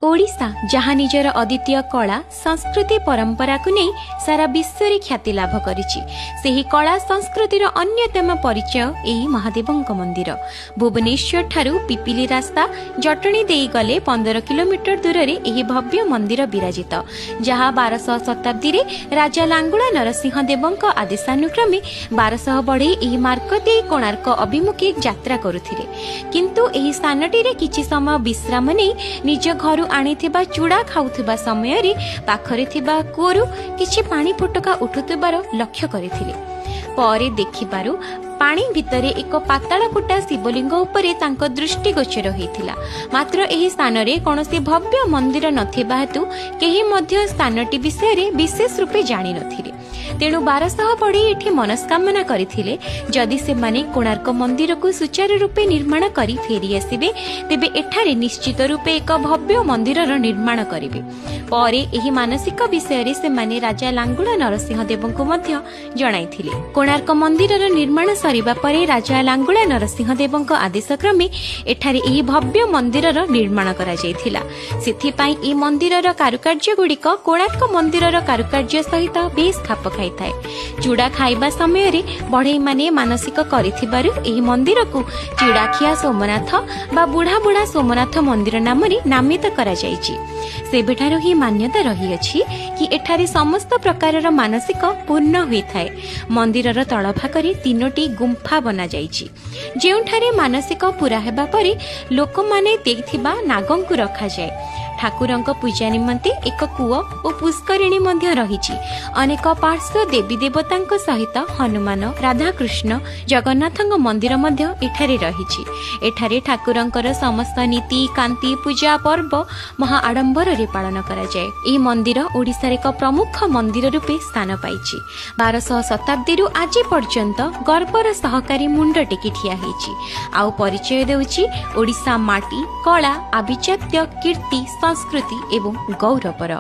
ଓଡ଼ିଶା ଯାହା ନିଜର ଅଦ୍ୱିତୀୟ କଳା, ସଂସ୍କୃତି, ପରମ୍ପରାକୁ ନେଇ ସାରା ବିଶ୍ୱରେ ଖ୍ୟାତି ଲାଭ କରିଛି, ସେହି କଳା ସଂସ୍କୃତିର ଅନ୍ୟତମ ପରିଚୟ ଏହି ମହାଦେବଙ୍କ ମନ୍ଦିର। ଭୁବନେଶ୍ୱରଠାରୁ ପିପିଲି ରାସ୍ତା ଜଟଣୀ ଦେଇ ଗଲେ 15 କିଲୋମିଟର ଦୂରରେ ଏହି ଭବ୍ୟ ମନ୍ଦିର ବିରାଜିତ, ଯାହା 1200 ଶତାବ୍ଦୀରେ ରାଜା ଲାଙ୍ଗୁଳା ନରସିଂହ ଦେବଙ୍କ ଆଦେଶାନୁକ୍ରମେ 1200 ବଢ଼େଇ ଏହି ମାର୍ଗ ଦେଇ କୋଣାର୍କ ଅଭିମୁଖେ ଯାତ୍ରା କରୁଥିଲେ। କିନ୍ତୁ ଏହି ସ୍ଥାନଟିରେ କିଛି ସମୟ ବିଶ୍ରାମ ନେଇ ନିଜ ଘରୁ ଆଣିଥିବା ଚୂଡ଼ା ଖାଉଥିବା ସମୟରେ ପାଖରେ ଥିବା କୂଅରୁ କିଛି ପାଣି ଫୋଟକା ଉଠୁଥିବାର ଲକ୍ଷ୍ୟ କରିଥିଲେ। ପରେ ଦେଖିବାରୁ ପାଣି ଭିତରେ ଏକ ପାତାଳଫୁଟା ଶିବଲିଙ୍ଗ ଉପରେ ତାଙ୍କ ଦୃଷ୍ଟିଗୋଚର ହୋଇଥିଲା। ମାତ୍ର ଏହି ସ୍ଥାନରେ କୌଣସି ଭବ୍ୟ ମନ୍ଦିର ନଥିବା ହେତୁ କେହି ମଧ୍ୟ ସ୍ଥାନଟି ବିଷୟରେ ବିଶେଷ ରୂପେ ଜାଣିନଥିଲେ। ତେଣୁ 1200 ବଢ଼େଇ ଏଠି ମନସ୍କାମନା କରିଥିଲେ, ଯଦି ସେମାନେ କୋଣାର୍କ ମନ୍ଦିରକୁ ସୁଚାରୁ ରୂପେ ନିର୍ମାଣ କରି ଫେରିଆସିବେ, ତେବେ ଏଠାରେ ନିଶ୍ଚିତ ରୂପେ ଏକ ଭବ୍ୟ ମନ୍ଦିରର ନିର୍ମାଣ କରିବେ। ପରେ ଏହି ମାନସିକ ବିଷୟରେ ସେମାନେ ରାଜା ଲାଙ୍ଗୁଳା ନରସିଂହ ଦେବଙ୍କୁ ମଧ୍ୟ ଜଣାଇଥିଲେ। କୋଣାର୍କ ମନ୍ଦିରର ନିର୍ମାଣ ସରିବା ପରେ ରାଜା ଲାଙ୍ଗୁଳା ନରସିଂହ ଦେବଙ୍କ ଆଦେଶ କ୍ରମେ ଏଠାରେ ଏହି ଭବ୍ୟ ମନ୍ଦିରର ନିର୍ମାଣ କରାଯାଇଥିଲା। ସେଥିପାଇଁ ଏହି ମନ୍ଦିରର କାରୁକାର୍ଯ୍ୟଗୁଡ଼ିକ କୋଣାର୍କ ମନ୍ଦିରର କାରୁକାର୍ଯ୍ୟ ସହିତ ବେଶ୍ ଖାପ ଖାଇଥାଏ। ଚୂଡ଼ା ଖାଇବା ସମୟରେ ବଢ଼େଇମାନେ ମାନସିକ କରିଥିବାରୁ ଏହି ମନ୍ଦିରକୁ ଚୂଡ଼ାଖିଆ ସୋମନାଥ ବା ବୁଢ଼ା ବୁଢ଼ା ସୋମନାଥ ମନ୍ଦିର ନାମରେ ନାମିତ କରାଯାଇଛି। ସେବେଠାରୁ ହିଁ ମାନ୍ୟତା ରହିଅଛି କି ଏଠାରେ ସମସ୍ତ ପ୍ରକାରର ମାନସିକ ପୂର୍ଣ୍ଣ ହୋଇଥାଏ। ମନ୍ଦିରର ତଳଭାଗରେ ତିନୋଟି ଗୁମ୍ଫା ବନାଯାଇଛି, ଯେଉଁଠାରେ ମାନସିକ ପୂରା ହେବା ପରେ ଲୋକମାନେ ଦେଇଥିବା ନାଗଙ୍କୁ ରଖାଯାଏ। ଠାକୁରଙ୍କ ପୂଜା ନିମନ୍ତେ ଏକ କୂଅ ଓ ପୁଷ୍କରିଣୀ ମଧ୍ୟ ରହିଛି। ଅନେକ ପାର୍ଶ୍ୱ ଦେବୀ ଦେବତାଙ୍କ ସହିତ ହନୁମାନ, ରାଧାକୃଷ୍ଣ, ଜଗନ୍ନାଥଙ୍କ ମନ୍ଦିର ମଧ୍ୟ ଏଠାରେ ରହିଛି। ଏଠାରେ ଠାକୁରଙ୍କର ସମସ୍ତ ନୀତି କାନ୍ତି, ପୂଜା ପର୍ବ ମହା ଆଡମ୍ବରରେ ପାଳନ କରାଯାଏ। ଏହି ମନ୍ଦିର ଓଡ଼ିଶାର ଏକ ପ୍ରମୁଖ ମନ୍ଦିର ରୂପେ ସ୍ଥାନ ପାଇଛି। 1200 ଶତାବ୍ଦୀରୁ ଆଜି ପର୍ଯ୍ୟନ୍ତ ଗର୍ବର ସହକାରୀ ମୁଣ୍ଡ ଟେକି ଠିଆ ହେଇଛି ଆଉ ପରିଚୟ ଦେଉଛି ଓଡ଼ିଶା ମାଟି, କଳା, ଆଭିଜାତ୍ୟ, କୀର୍ତ୍ତି, ସଂସ୍କୃତି ଏବଂ ଗୌରବର।